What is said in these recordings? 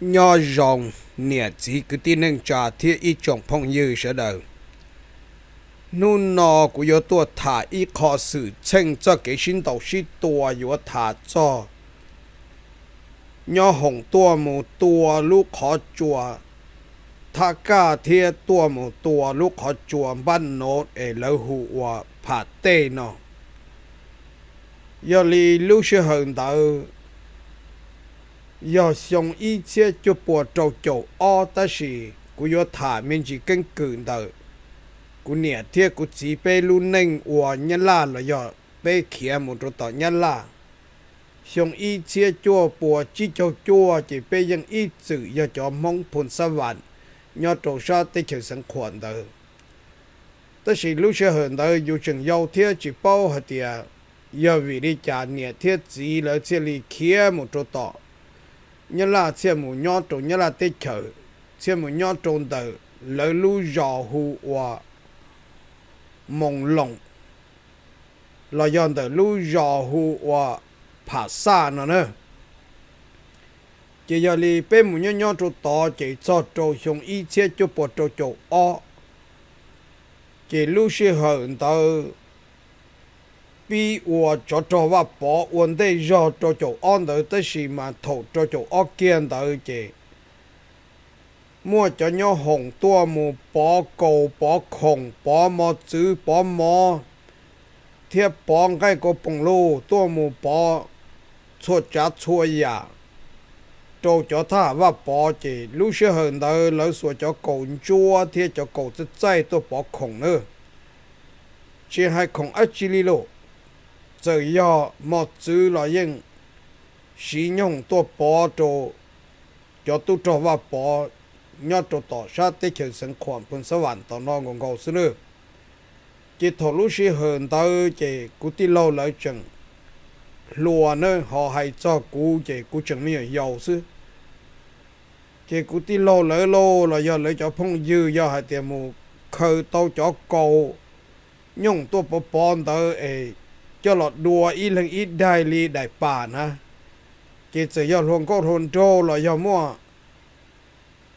Nyob zoo niam txiv kwv tij neej tsa thiab ib tsoom phooj ywg sawv daws. Hnub no kuv yuav tuaj tham ib qho xwm txheej txoj kev sib ntaus sib tua yuav tham txog nyob hoom tuaj mus tua lub qhov tsua Thab Kaj thiab tuaj mus tua lub qhov tsua Npab Nov es lawv hu ua Pham Tej no. Yog li lub sij hawm ntawd yog xyoo ib txhiab cuaj pua rau caum ob, tab sis kuv yuav tham me ntsis keeb kwm ntawm kuv niam thiab kuv txiv peb lub neej ua Nyab Laj los yog peb khiav mus rau tom Nyab Laj. Xyoo ib txhiab cuaj pua tsib caug cuaj ces peb yeej ib txwm yog cov Hmoob Phoos Xab Vam nyob rau sab teb chaws Xeev Khuam ntawd. Tab sis lub sij hawm ntawd yus tseem yau thiab tsis paub hais tias yog vim li cas niam thiab txiv lawv thiaj li khiav mus rau tom Nyab Laj, thiaj mus nyob rau Nyab Laj teb chaws, thiaj mus nyob rau ntawm lawv lub zos hu ua Moos Loos, los yog ntawm lub zos hu ua Pham Xaj no na. Ces yog li peb mus nyob nyob rau tod ces txog rau xyoo ib txhiab cuaj pua rau caum ob, ces lub sij hawm ntawd pib ua tsov rog Vaj Pov ua ntej zog rau caum ob ntawd, tab sis mas thaum rau caum ob kiag ntawd ces muaj cov nyob hoom tuaj mus pov kaus, pov khoom, pov mos txwv, pov mov, thiab pov nqaij kauj poom luj, tuaj mus pov txhua tsav txhua yam rau cov thab ham Vaj Pov. Ces lub sij hawm ntawd lawv xuas cov kaus ntsuab thiab cov kaus txaij txaij tuaj pov khoom na. Tsis hais khoom dab tsi li lauj, txawm yog mos txwv los yeej siv nyooj tuaj pov rau cov tub rog Vaj Pov nyob rau tom sab teb chaws Xeev Khuam Phoos Xab Vam tom no nkaus nkaus xwb na. Ces thaum lub sij hawm ntawd ces kuv tij laug lawv tseem hluas na, ho hais txog kuv ces kuv tseem me nyuam yaus xwb. Ces kuv tij laug lawv lauj los yog lawv cov phooj ywg yog hais tias mus khaws tau cov kaus nyooj tuaj pov pov ntawd es coj los dua ib leeg ib daim li daim pam na, ces txawm yog hluas nkauj hluas nraug los yog muaj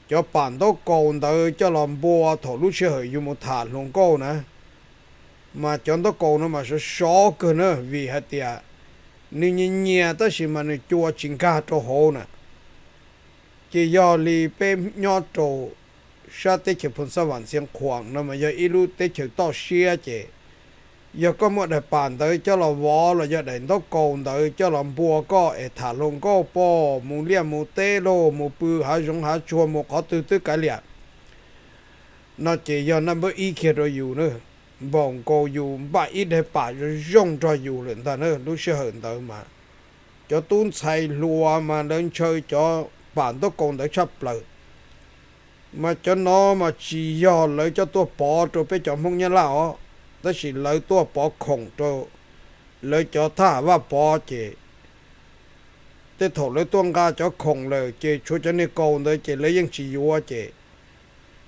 cov pam ntaub kaus ntawd coj los npua thaum lub sij hawm yus mus tham hluas nkauj na, mas cov ntaub kaus no mas sov sov kawg na, vim hais tias nws nyias nyias tab sis mas nws cua tsis nkag rau hauv na. Ces yog li peb nyob rau sab teb chaws Phoos Xab Vam Xeev Khuam no mas yog ib lub teb chaws toj siab, ces yog koj muaj daim pam ntawd coj los vov los yog daim ntaub kaus ntawd coj los npua koj es tham hluas nkauj pog mus liaj mus teb lauj, mus pw hav zoov hav tsuag mus qhov twg twb kav liam no ces yog naj npawb ib kiag rau yus na, npaum nkaus yus npaj ib daim pam zoo zoo nrog yus lawm ntag na. Lub sij hawm ntawd mas cov tub ntxhais hluas mas lawv ntshaw cov pam ntaub kaus ntawd tshaj plaws. Mas cov no mas tsis yog lawv coj tuaj pov rau peb cov Hmoob Nyab Laj os, tab sis lawv tuaj pov khoom rau lawv cov thab ham Vaj Pov ces tej thaum lawv tuaj nqa cov khoom lawm ces tshuav cov niag kaus ntawd ces lawv yeej tsis yuav ces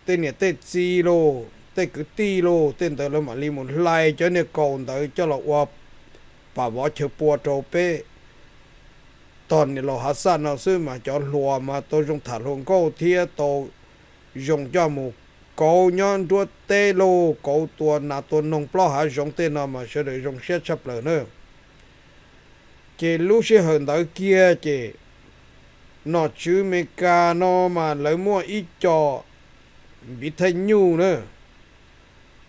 tej niam tej txiv lauj, tej kwv tij lauj, tej ntawd lawv mam li mus hlais cov niag kaus ntawd coj los ua pam vov chaw pua rau peb tog niam laus hav xaj no xwb. Mas cov hluas mas tau zoo tham hluas nkauj thiab tau zoo coj mus kauv nyob nruab teb lauj, kauv tua nas tua noog plaub hav zoov tej no mas sawv daws zoo siab tshaj plaws na. Ces lub sij hawm ntawd kiag ces nom tswv Amelikas no mas lawv muaj ib co npiv thaj nyuj na.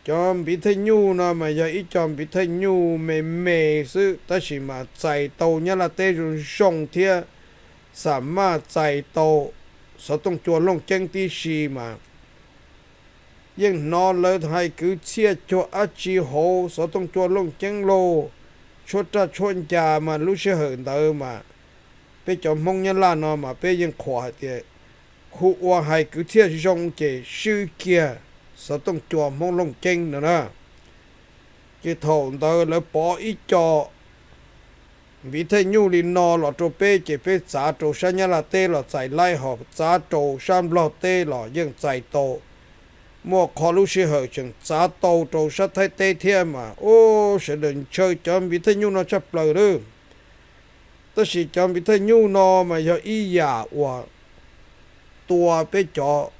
Cov npiv thaj nyuj no mas yog ib co npiv thaj nyuj me me xwb, tab sis mas txais tau Nyab Laj teb zoo zoo thiab xam maj txais tau xov tooj cua looj ceeb tib si mas yeej hnov lawv hais kwv txhiaj cuag dab tsi hauv xov tooj cua looj ceeb lauj, tshuab raj tshuab ncas mas lub sij hawm ntawd mas peb cov Hmoob Nyab Laj no mas peb yeej qhuas hais tias hu ua hais kwv txhiaj zoo ces swb kiag xov tooj cua Hmoob looj ceeb no na. Ces thaum ntawd lawv pov ib co npiv thaj nyuj li no los rau peb ces peb txav rau sab Nyab Laj teb los txais laib, ho txav rau sab Nplog teb los yeej txais tau. Muaj qhov lub sij hawm tseem txav tau rau sab Thaib teb thiab mas ub, sawv daws ntshaw cov npiv thaj nyuj no tshaj plaws lawm. Tab sis cov npiv thaj nyuj no mas yog ib yam uas tua peb cov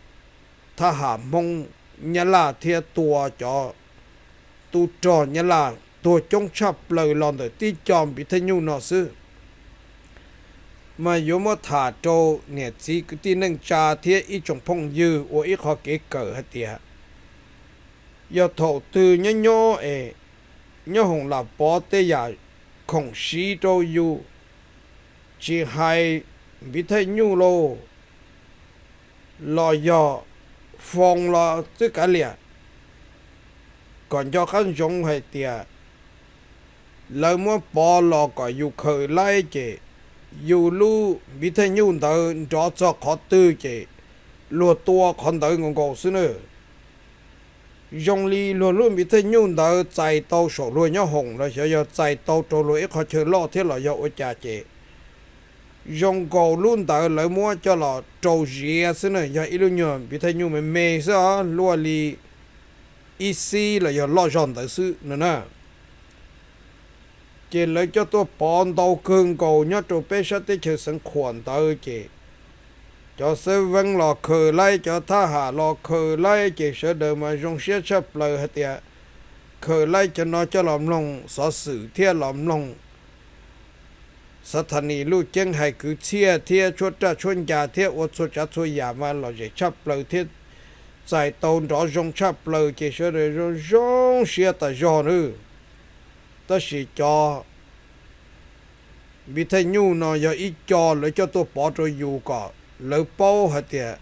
thab ham Hmoob Nyab Laj thiab tua cov tub rog Nyab Laj tuag coob tshaj plaws los ntawm tib co npiv thaj nyuj no xwb. Mas yuav muab tham rau niam txiv kwv tij neej tsa thiab ib tsoom phooj ywg ua ib qho kev kawm hais tias, yog thaum twg nyob nyob es nyob hoom lam pov tej yam khoom siv rau yus, tsis hais npiv thaj nyuj lauj, los yog foo los txwb kav liam, kom nco qab ntsoov hais tias lawv muab pov los kom yus khaws laib ces yus lub npiv thaj nyuj ntawd nrov txog qhov twg ces luag tua qhov ntawd nkaus nkaus xwb na. Zoo li luag lub npiv thaj nyuj ntawd txais tau saum luag nyob hoom los xyov yog txais tau rau luag ib qho chaw loj thiab los yog ua cas ces zoo nkaus lub ntawd lawv muab coj los rau ziav xwb na, yog ib lub nyuag npiv thaj nyuj me me xwb os, luaj li ib xib los yog loj zog ntawd xwb no na. Ces lawv coj tuaj pov ntau kawg nkaus nyob rau peb sab teb chaws Xeev Khuam ntawd ces cov xeeb veeb los khaws laib, cov thab ham los khaws laib ces sawv daws mas zoo siab tshaj plaws hais tias khaws laib cov no coj los mloog xov xwm thiab los mloog xav thas nis luj ceeb hais kwv txhiaj thiab tshuab raj tshuab ncas thiab ua txhua tsav txhua yam mas lom zem tshaj plaws thiab txais tau nrov zoo tshaj plaws ces sawv daws zoo zoo siab tas zog nawb. Tab sis cov npiv thaj nyuj no yog ib co lawv coj tuaj pov rau yus kom lawv paub hais tias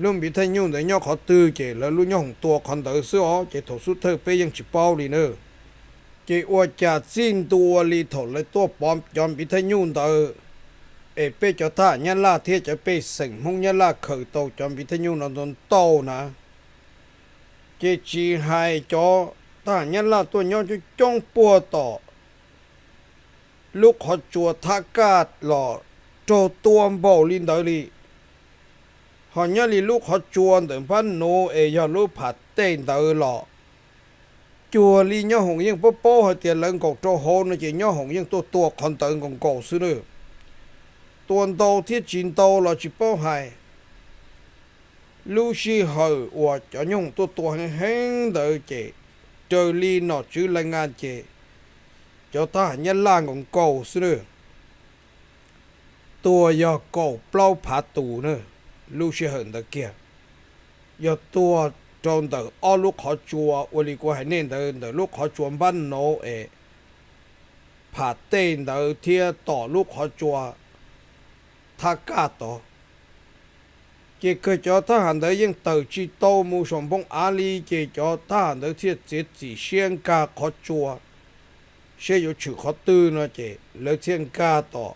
lub npiv thaj nyuj ntawd nyob qhov twg ces lawv lub nyob hoom tua qhov ntawd xwb os. Ces thaum xub thawj peb yeej tsis paub li na. Ces ua cas txij ntua li thaum lawv tuaj pov cov npiv thaj nyuj ntawd es peb cov thab ham Nyab Laj thiab cov pej xeem Hmoob Nyab Laj khaws tau cov npiv thaj nyuj no ntau ntau na, ces tsis hais cov thab ham Nyab Laj tuaj nyob coob coob puag tom lub qhov tsua thab kaj los raug tua npaum li ntawd li. Ho nyob li lub qhov tsua ntawm npab nuv es yog lub pham tej ntawd los cuag li nyob hoom yeej paub paub hais tias lawv nkaum rau hauv no ces nyob hoom yeej tuaj tua qhov ntawd nkaus nkaus xwb na. Tua ntau thiab tsis ntau los tsis paub hais. Lub sij hawm uas cov nyob hoom tuaj tua heev heev ntawd ces raws li nom tswv lais nkas ces cov thab ham Nyab Laj nkaus nkaus xwb na, tuag yog kaum plaub phav tus na. Lub sij hawm ntawd kiag yog tuag rau ntawm ob lub qhov tsua ua li kuv hais nej ntawd, ntawm lub qhov tsua npab nuv es pham tej ntawd thiab tom lub qhov tsua thab kaj tod. Ces kawg cov thab ham ntawd yeej tawm tsis tau mus saum npoo av li, ces cov thab ham ntawd thiaj txiav txim siab nkag qhov tsua, saib yuav tshwm qhov twg no ces lawv thiaj nkag tom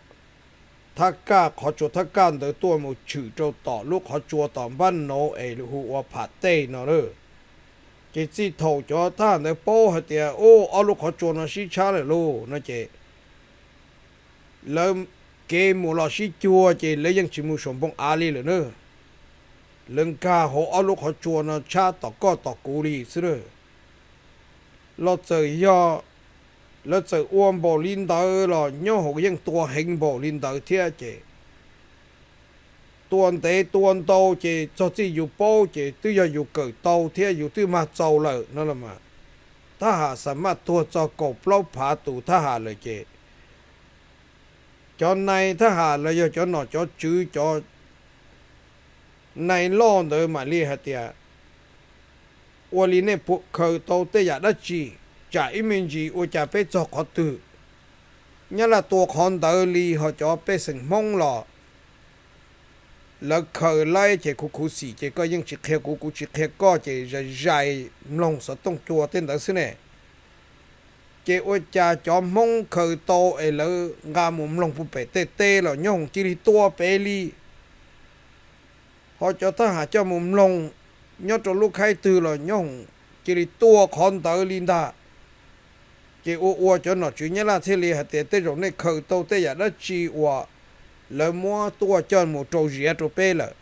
thab kaj, qhov tsua thab kaj ntawd tuaj mus tshwm rau tom lub qhov tsua tom npab nuv es hu ua pham tej no lawm. Ces txij thaum cov thab ham ntawd paub hais tias, u, ob lub qhov tsua no sib tshab lawm lauj no ces lawv kev mus los sib cuag ces lawv yeej tsis mus saum npoo av li lawm na. Lawv nkag hauv ob lub qhov tsua no tshab tom koj tom kuv li xwb na. Los txawm yog lawv txawm ua npaum li ntawd los nyob hoom yeej tua heev npaum li ntawd thiab ces tua ntev tua ntau ces txog txij yus paub ces twb yog yus kawm tau thiab yus twb mag txaus lawm no los mas. Thab ham xa maj tuag txog kaum plaub phav tus thab ham lawm ces cov nai thab ham los yog cov nom cov tswv cov nai loj ntawd mam li hais tias, ua li nej puas khaws tau tej yam dab tsi? Tsam ib me ntsis ua cas peb txog qhov twg, Nyab Laj tua qhov ntawd li ho cov pej xeem Hmoob los lawv khaws laib ces khuv khuv xim ces koj yeej tsis qhia kuv, kuv tsis qhia koj ces zais zais mloog xov tooj cua tej ntawd xwb ne. Ces ua cas cov Hmoob khaws tau es lawv nqa mus mloog puag pem tej teb los nyob hoom cia li tua pem li. Ho cov thab ham coj mus mloog nyob rau lub khaib twg los nyob hoom cia li tua qhov ntawd li ntag. Ces ua ua cov nom tswv Nyab Laj thiaj li hais tias tej zaum nej khaws tau tej yam dab tsi uas lawv muab tuaj coj mus rau ziav rau peb lawm.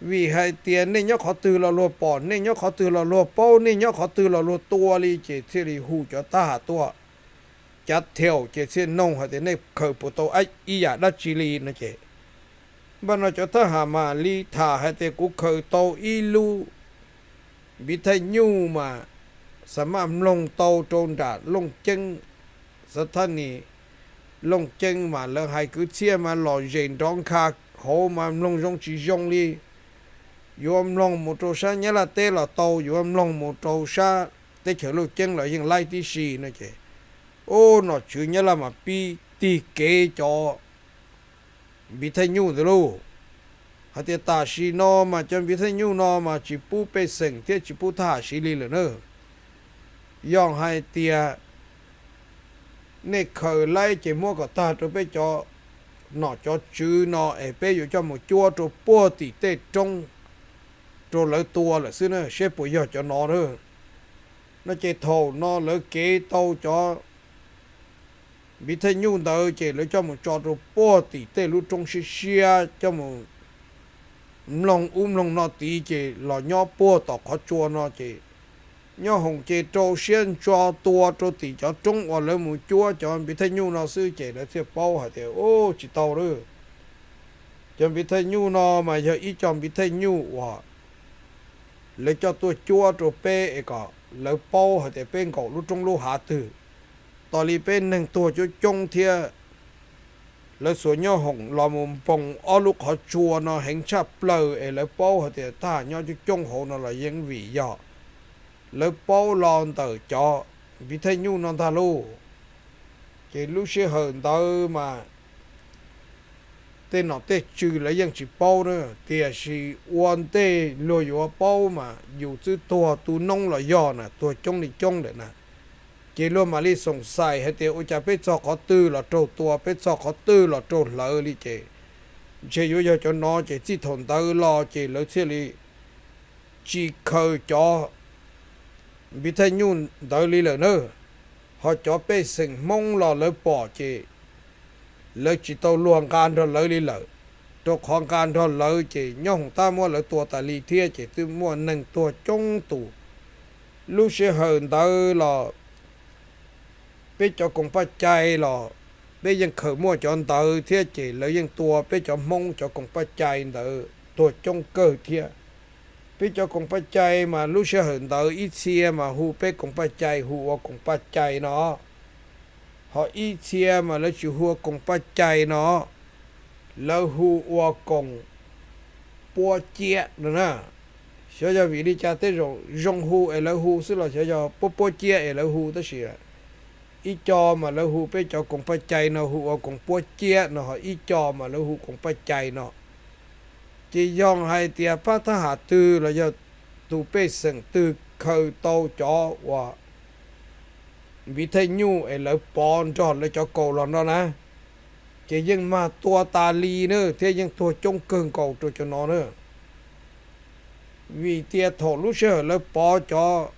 Vim hais tias nej nyob qhov twg los luag pom, nej nyob qhov twg los luag paub, nej nyob qhov twg los luag tua li, ces thiaj li hu cov thab ham tuaj cav thiaum ces thiaj noog hais tias nej khaws puas tau ib yam dab tsi li no ces Npaj no cov thab ham mam li tham hais tias kuv khaws tau ib lub npiv thaj nyuj mas xa maj mloog tau rau nram Looj Ceeb, xav thab nis Looj Ceeb mas lawv hais kwv txhiaj mas lom zem nrov nkha hauv mas mloog zoo tsis zoo li. Yuav mloog mus rau sab Nyab Laj teb los tau, yuav mloog mus rau sab teb chaws Looj Ceeb los yeej laib tib si no ces, ub, nom tswv Nyab Laj mas pib tig kev cov npiv thaj nyuj ntawd lauj. Hais tias tam sim no mas cov npiv thaj nyuj no mas tsis pub pej xeem thiab tsis pub thab ham siv li lawm na. Yog hais tias nej khaws laib ces muab kom tag rau peb cov nom cov tswv no es peb yuav coj mus cuab rau puag tim tej roob rau lawv tua lawm xwb na, seb puas yog cov no na. No ces thaum no lawv kev tau cov npiv thaj nyuj ntawd ces lawv coj mus tso rau puag tim tej lub roob siab siab, coj mus mloog ub mloog no tid ces los nyob puag tom qhov tsua no ces nyooj hoom ces rau siab ntso tua rau tim cov roob uas lawv mus cuab cov npiv thaj nyuj no xwb ces lawv thiaj paub hais tias, ub, tsis tau lawm. Cov npiv thaj nyuj no mas yog ib co npiv thaj nyuj uas lawv coj tuaj cuab rau peb es kom lawv paub hais tias peb nkaum lub roob lub hav twg. Tos li peb neeg tuag coob coob thiab lawv xuas nyooj hoom los mus npoos ob lub qhov tsua no heev tshaj plaws es lawv paub hais tias thab ham nyob coob coob hauv no los yeej vim yog lawv paub los ntawm cov npiv thaj nyuj no ntag lauj. Ces lub sij hawm ntawd mas tej nom tej tswv lawv yeej tsis paub na, tiam sis ua ntej luag yuav paub mas yus twb tuag tu noob los yog na, tuag coob li coob lawm na. Ces luag mam li xoom xais hais tias ua cas peb txog qhov twg los raug tua, peb txog qhov twg los raug hlawv li ces ntshe yuav yog cov no ces txij thaum ntawd los ces lawv thiaj li tsis khaws cov npiv thaj nyuj ntawd li lawm na. Ho cov pej xeem Hmoob los lawv pom ces lawv tsis tau luag nqa nrog lawv li lawm, rau qhov nqa nrog lawv ces nyob hoom tab muab lawv tua tas li thiab ces twb muaj neeg tuag coob tus. Lub sij hawm ntawd los peb cov koom paj cai los peb yeej khaws muaj cov ntawd thiab ces lawv yeej tua peb cov Hmoob cov koom paj cai ntawd tuag coob kawg thiab. Peb cov koom paj cai mas lub sij hawm ntawd ib txhia mas hu peb koom paj cai hu ua koom paj cai no, ho ib txhia mas lawv tsis hu ua koom paj cai no, lawv hu ua koom puab ciab no na. Xyov yog vim li cas tej zaum zoo hu es lawv hu xwb los xyov yog puab puab ciab es lawv hu tab sis ib co mas lawv hu peb cov koom paj cai no hu ua koom puab ciab no ho ib co mas lawv hu koom paj cai no. Ces yog hais tias pab thab ham twg los yog tus pej xeem twg khaws tau cov uas npiv thaj nyuj es lawv pov nrog lawv cov kaus los no na, ces yeej mag tua tas li na thiab yeej tuag coob kawg nkaus rau cov no na. Vim tias thaum lub sij hawm lawv pov cov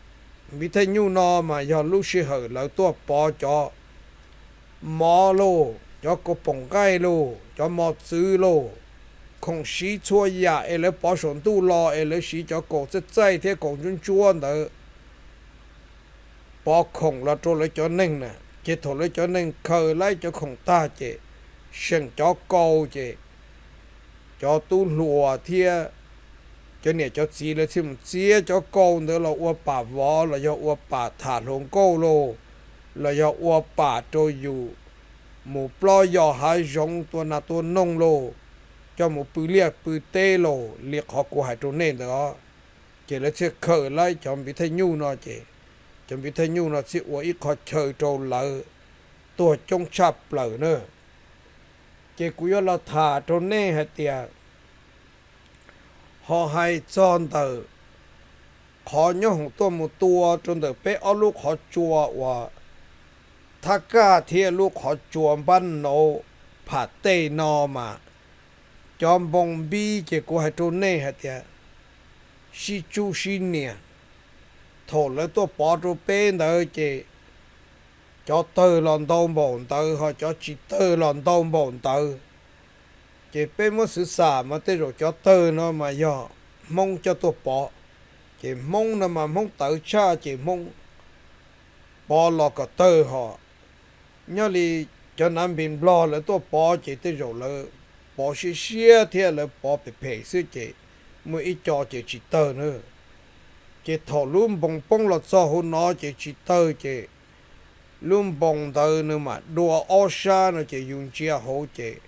npiv thaj nyuj no mas yog lub sij hawm lawv tuaj pov cov mov lauj, cov kaus poom nqaij lauj, cov mos txwv lauj, khoom siv txhua yam es lawv pov saum ntuj los es lawv siv cov kaus txaij txaij thiab kaus ntsuab ntsuab ntawd pov khoom los rau lawv cov neeg na. Ces thaum lawv cov neeg khaws laib cov khoom tag ces seem cov kaus ces cov tub hluas thiab cov niam cov txiv lawv thiaj mus txiav cov kaus ntawd los ua pam vov los yog ua pam tham hluas nkauj lauj, los yog ua pam rau yus mus plob yos hav zoov tua nas tua noog lauj, coj mus pw liaj pw teb lauj li qhov kuv hais rau nej ntawd os. Ces lawv thiaj khaws laib cov npiv thaj nyuj no ces cov npiv thaj nyuj no thiaj ua ib qho chaw rau lawv tuag coob tshaj plaws na. Ces kuv yuav los tham rau nej hais tias ho hais txog ntawm qhov nyob hoom tuaj mus tua rau ntawm peb ob lub qhov tsua uas Thab Kaj thiab lub qhov tsua Npab Nauv pham tej no mas cov npoo npib ces kuv hais rau nej hais tias sib tsub sib nias. Thaum lawv tuaj pov rau peb ntawd ces cov tawg los ntau npaum ntawd ho cov tsis tawg los ntau npaum ntawd. Ces peb muab xwv xam mas tej zaum cov tawg no mas yog Hmoob coj tuaj pov, ces Hmoob no mas Hmoob tawv tshaj ces Hmoob pov los kom tawg ho. Nyob li cov nav npis Nplog lawv tuaj pov ces tej zaum lawv pov siab siab thiab lawv pov phem phem xwb ces muaj ib co ces tsis tawg na. Ces thaum lub npoos poob los txog hauv no ces tsis tawg ces lub npoos ntawd nws mam dua ob sab no ces yus ntsia hauv ces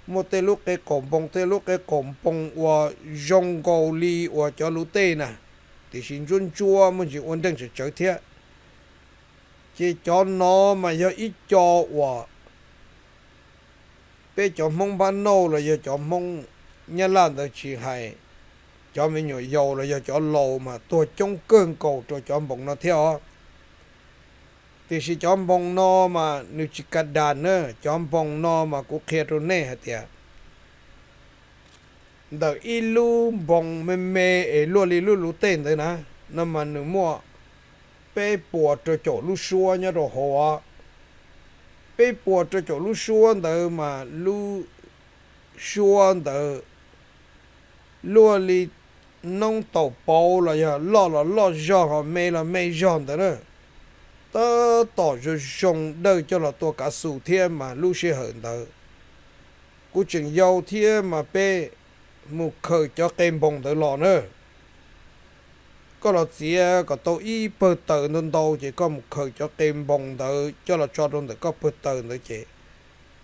muaj tej lub qe qaum npoos, tej lub qe qaum npoos uas zoo nkaus li uas cov luv tej na, tiam sis ntsuab ntsuab muaj ntsis ua nreej tsawv tsawv thiab. Ces cov no mas yog ib co uas peb cov Hmoob npab nauj los yog cov Hmoob Nyab Laj ntawd tsis hais, cov me nyuam yaus los yog cov laus mas tuag coob kawg nkaus rau cov npoos no thiab os. Tiam sis cov npoos no mas nws tsis ka das na, cov npoos no mas kuv qhia rau nej hais tias ntawm ib lub npoos me me es luaj li lub luv tej ntawd na, no mas nws muaj peb puas rau caum lub suab nyob rau hauv os. Peb puas rau caum lub suab ntawd mas lub suab ntawd luaj li noob taum pauv los yog loj los loj zog ho me los me zog ntawd na. Tab tom zoo zoo dawj coj los tua kav xus thiab mas lub sij hawm ntawd kuv tseem yau thiab mas peb mus khaws cov qe npoos ntawd los na. Koj los txiav kom tau ib pawg taws ntau ntau ces koj mus khaws cov qe npoos ntawd coj los tso rau ntawm koj pawg taws ntawd ces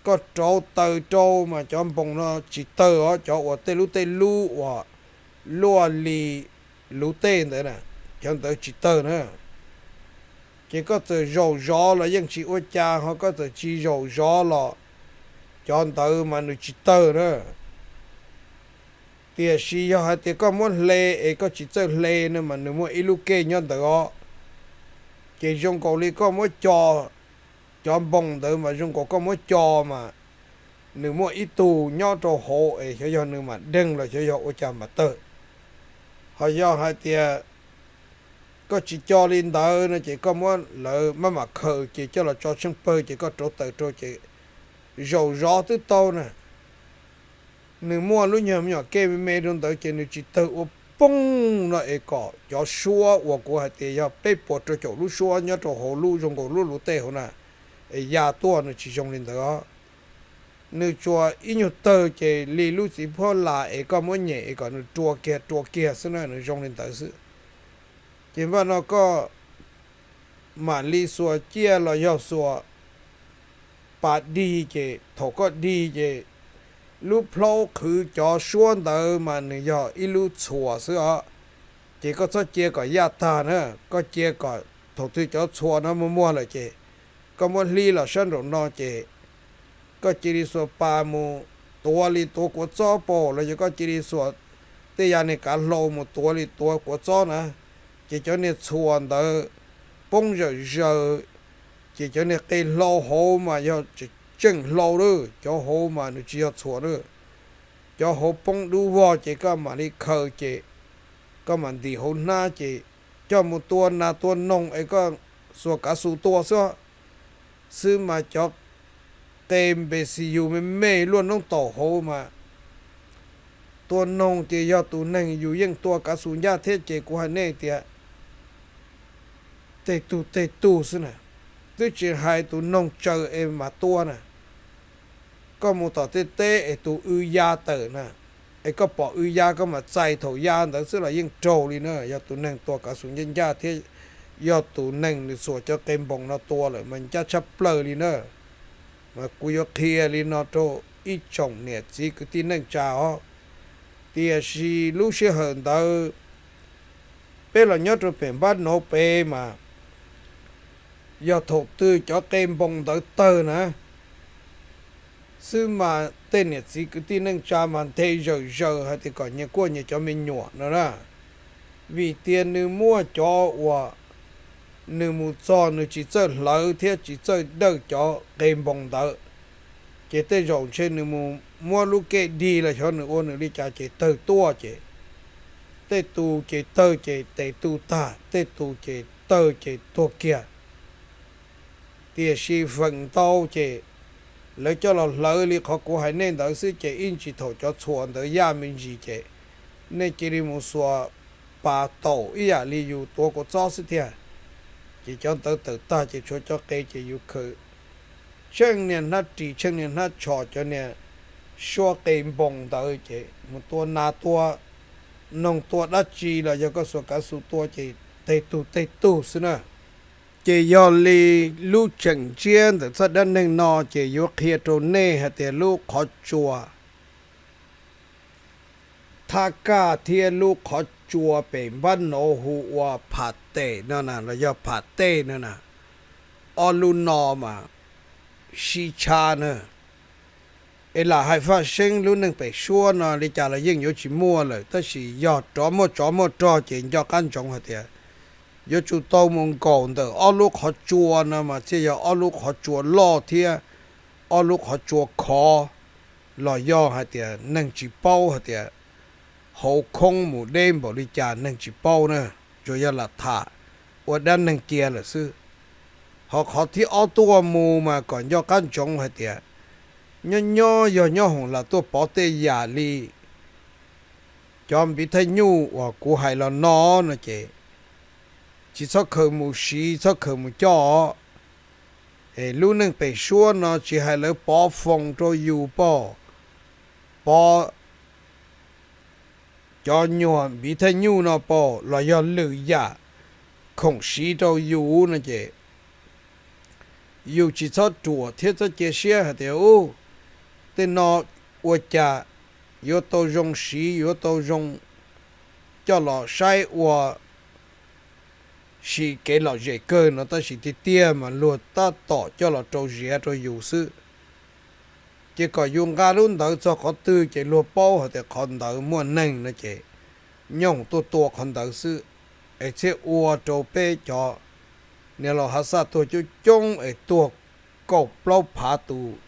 koj rauv taws rau mas cov npoos no tsis tawg os, cov uas tej lub tej lub uas luaj li luv tej ntawd na, cov ntawd tsis tawg na. Ces koj txawm zaum zov los yeej tsis ua cas, ho koj txawm tsis zaum zov los cov ntawd mas nws tsis tawg na. Tiam sis yog hais tias koj muab hle es koj tsis txawj hle no mas nws muaj ib lub kej nyob ntawd os. Ces zoo nkaus li koj muab co, cov npoos ntawd mas zoo nkaus koj muab co mas nws muaj ib tug nyob rau hauv es xyov yog nws mam deeg los xyov yog ua cas mam tawg. Ho yog hais tias koj tsis co li ntawd no ces koj muab lawv maj mam khaws ces coj los tso tsheej pawg ces koj rauv taws rau ces zaum zov twb tau na. Nws muaj lub nyuag me nyuam kej me me rau ntawd ces nws tsis tawg ua poob no es kom cov suab uas kuv hais tias yog peb puas rau caum lub suab nyob rau hauv lub zoo nkaus lub luv tej hauv na, es ya tuaj nws tsis zoo li ntawd os. Nws tsuas ib nyuag tawg ces li lub txiv phuab las es koj muab nyem es kom nws rua kiag rua kiag xwb na, nws zoo li ntawd xwb. Ces npaj no koj mam li xuas ciaj los yog xuas pas dig ces thaum koj dig ces lub plhaub qhwv cov suab ntawd mas nws yog ib lub txhuas xwb os. Ces koj txhob cia kom yaj tag na, koj cia kom thaum twg cov txhuas no muag muag lawm ces koj muab hlib los sab nraum no ces koj cia li xuas pas mus tuav li tuav kua txob paum los yog koj cia li xuas tej yam niag kav hlau mus tuav li tuav kua txob na. Ces cov niag txhuas ntawd poob zawm zaws, ces cov niag qe hlau hauv mas yog tseem hlau lawm, cov hauv mas nws tsis yog txhuas lawm. Cov hauv poob dub vog ces koj mam li khaws ces koj mam ntim hauv hnab ces coj mus tua nas tua noog es koj xuas kav xus tua xwb. Xwb mas cov qe npe xi yus me me luaj noob taum hauv mas tua noog ces yog tus neeg yus yeej tua kav xus ncaj thiab ces kuv hais nej tias tej tug tej tug xwb na, twb tsis hais tus noog tsaws es mas tua na. Koj mus tom tej teb es tus w ya tawm na, es koj pom w ya koj mam txais thaum ya ntawd xwb los yeej raug li na. Yog tus neeg tua kav xus ncaj ncaj thiab yog tus neeg nws xuas cov qe npoos no tua lawm mas ncaj tshaj plaws li na. Mas kuv yuav qhia li no rau ib tsoom niam txiv kwv tij neej tsa os. Tiam sis lub sij hawm ntawd peb los nyob rau pem npab nauv pem mas yog thaum twg cov qe npoos ntawd tawg na xwb mas tej niam txiv kwv tij neej tsa mas nthe zawm zaws hais tias kom nyias kuaj nyias cov me nyuam no na. Vim tias nws muaj cov uas nws mus txog nws tsis txawj hlawv thiab tsis txawj dawj cov qe npoos ntawd, ces tej zaum ntshe nws mus muab lub kej dig los xyov nws ua nws li cas ces tawg tuaj ces tej tus ces tawg ces tes tu tag, tej tus ces tawg ces tuag kiag. Tiam sis feem ntau ces lawv coj los hlawv li qhov kuv hais nej ntawd xwb ces ib ntsis thaum cov txhuas ntawd yaj me ntsis ces nej cia li mus xuas pas taum ib yam li yus tuav kua txob xwb tiag. Ces cov ntawd tawm tag ces tshuav cov qe ces yus khaws tsheej niag hnab ris tsheej niag hnab tsho cov niag suab qe npoos ntawd ces mus tua nas tua noog tua dab tsi los yog koj xuas kav xus tua ces tej tug tej tug xwb na. Ces yog li lub tseem ntsiab ntawm txoj dab neeg no ces yuav qhia rau nej hais tias lub qhov tsua thab kaj thiab lub qhov tsua pem npab nov hu ua pham tes no na los yog pham tej no na, ob lub no mas sib tshab na. Es lam hais faj seeb lub neej pem suab no li cas los yeej yuav tsis muaj lawm, tab sis yog rov muaj tsov muaj rog ces nco qab ntsoov hais tias yuav tsum tau mus nkaum ntawm ob lub qhov tsua no mas thiaj yog ob lub qhov tsua loj thiab ob lub qhov tsua khov, los yog hais tias neeg tsis paub hais tias hauv khoob mus deb npaum li cas neeg tsis paub na, tsuas yog lam tham ua dab neeg kiag lawm xwb. Ho qhov thib ob tuaj mus mas kom nco qab ntsoov hais tias nyob nyob yog nyob hoom lam tuaj pov tej yam li cov npiv thaj nyuj uas kuv hais los no no ces tsis txhob khaws mus siv txhob khaws mus coj. Es lub neej pem suab no tsis hais lawv pov foos rau yus pom, pov cov nyuag npiv thaj nyuj no pom los yog lwm yam khoom siv rau yus no ces yus tsis txhob ruam thiab txhob cia siab hais tias u, tej no ua cas yuav tau zoo siv yuav tau zoo coj los saib ua si kev lom zem kawg no, tab sis tiag tiag mas luag tab tom coj los rau ziav rau yus xwb. Ces kom yus nqa lub ntawd txog qhov twg ces luag paub hais tias qhov ntawd muaj neeg no ces nyooj tuaj tua qhov ntawd xwb. Es thiaj ua rau peb cov niam laus hav xaj tuag coob coob es tuag kaum plaub phav tus,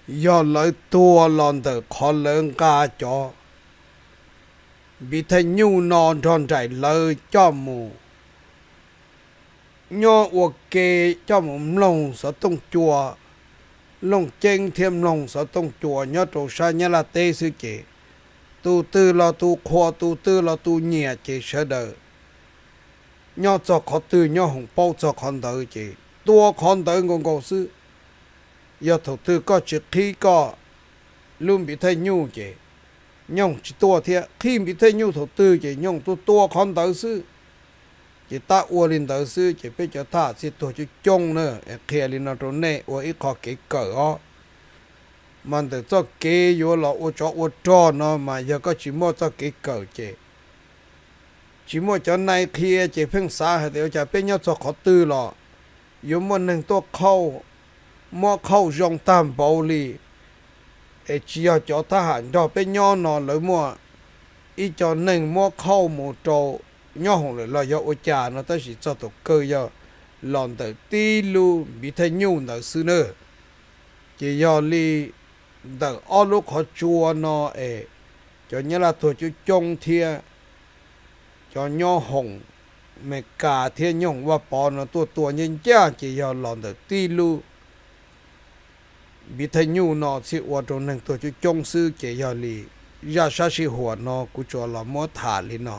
yog lawv tuag los ntawm qhov lawv nqa cov npiv thaj nyuj no nrog nraim lawv coj mus nyob ua ke coj mus mloog xov tooj cua, looj ceeb thiab mloog xov tooj cua nyob rau sab Nyab Laj teb xwb ces tus twg los tus qhuas tus twg los tus nyiam ces sawv daws nyob txog qhov twg nyob hoom paub txog qhov ntawd ces tua qhov ntawd nkaus nkaus xwb. Yog thaum twg koj tsis qhib koj lub npiv thaj nyuj ces nyooj tsis tuaj thiab, qhib npiv thaj nyuj thaum twg ces nyooj tuaj tua qhov ntawd xwb. Ces tab ua li ntawd xwb ces peb cov thab ham thiaj tuag coob coob na. Qhia li no rau nej ua ib qho kev kawm os. Mas ntawm txoj kev yuav los ua tsov ua rog no mas yog koj tsis muaj txoj kev kawm ces tsis muaj cov nai qhia ces pheej xav hais tias ua cas peb nyob txog qhov twg los yuav muaj neeg tuaj qhauj, muab qhauj zoo tag npaum li. Es tsis yog cov thab ham nrog peb nyob no lawv muaj ib co neeg muab qhauj mus rau nyob hoom lawm los yog ua cas no, tab sis txog thaum kawg yog los ntawm tib lub npiv thaj nyuj ntawd xwb na. Ces yog li ntawm ob lub qhov tsua no es cov Nyab Laj tuag coob coob thiab cov nyob hoom Amelikas thiab nyob hoom Vaj Pov no tuaj tua ncaj ncaj ces yog los ntawm tib lub npiv thaj nyuj no thiaj ua rau neeg tuag coob coob xwb. Ces yog li zaj sab sij huam no kuv tsuas los muab tham li no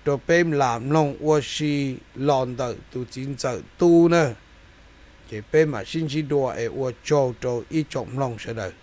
rau peb lam mloog ua si los ntawm tus txiv ntxawm tub na. Ces peb mam sib ntsib dua es ua tsaug rau ib tsoom mloog sawv daws.